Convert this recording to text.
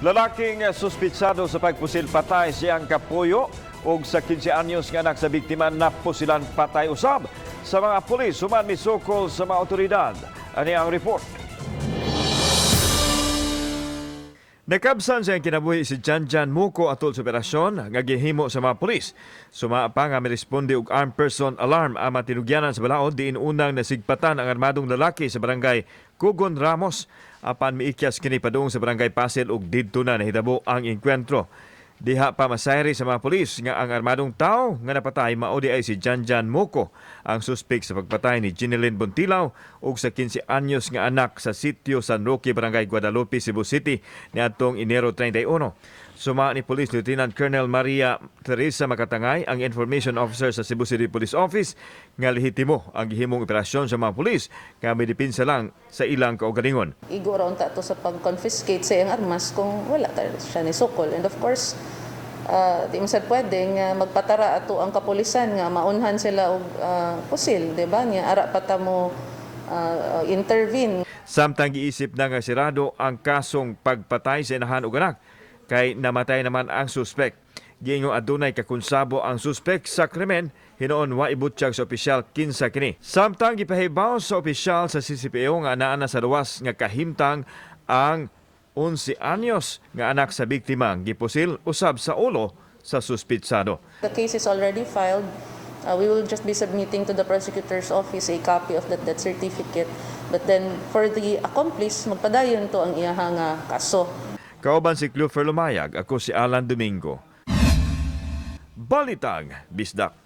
Lalaking suspitsado sa pagpusil patay siyang kapuyo ug sa 15 anyos nga anak sa biktima napusilan patay usab sa mga pulis human misukol sa mga otoridad. Ani ang report. Nakabsan sa iyang kinabuhi si Janjan Muko atol sa operasyon nga gihimo sa mga pulis. Sumaa pa nga miresponde og armed person alarm ang matinugyanan sa balaod diin unang nasigpatan ang armadong lalaki sa barangay Kugon Ramos apan miikyas kini padung sa barangay Pasil ug didto na nahitabo ang engkwentro. Diha pa masayri sa mga pulis nga ang armadong tao nga napatay mao di ay si Janjan Moko, ang suspek sa pagpatay ni Ginelyn Bontilao ug sa 15 anyos nga anak sa sitio San Roque, Barangay Guadalupe, Cebu City niadtong Enero 31. Suma ni Police Lieutenant Colonel Maria Teresa Macatangay, ang information officer sa Cebu City Police Office, nga lehitimo ang gihimong operasyon sa mga pulis nga midepinsa lang sa ilang kaugalingon. Igo ra unta to sa pag-confiscate sa iyang armas kung wala ta siya ni sukol. And of course, di man sad pwede nga magpatara ato ang kapulisan nga maunhan sila og pusil, di ba? Nga ara pa ta mo intervene. Samtang giisip na nga sirado ang kasong pagpatay sa inahan ug anak kay namatay naman ang suspek. Giingon adunay kakonsabo ang suspek sa krimen, hinuon wa ibutyag sa opisyal kinsa kini. Samtang gipahibaw sa opisyal sa CCPO nga naa na sa luwas nga kahimtang ang 11 anyos nga anak sa biktima, gipusil usab sa ulo sa suspitsado. The case is already filed. We will just be submitting to the prosecutor's office a copy of that death certificate. But then for the accomplice, magpadayon to ang iyahang kaso. Kauban si Clufer Lumayag, ako si Alan Domingo. Balitang Bisdak.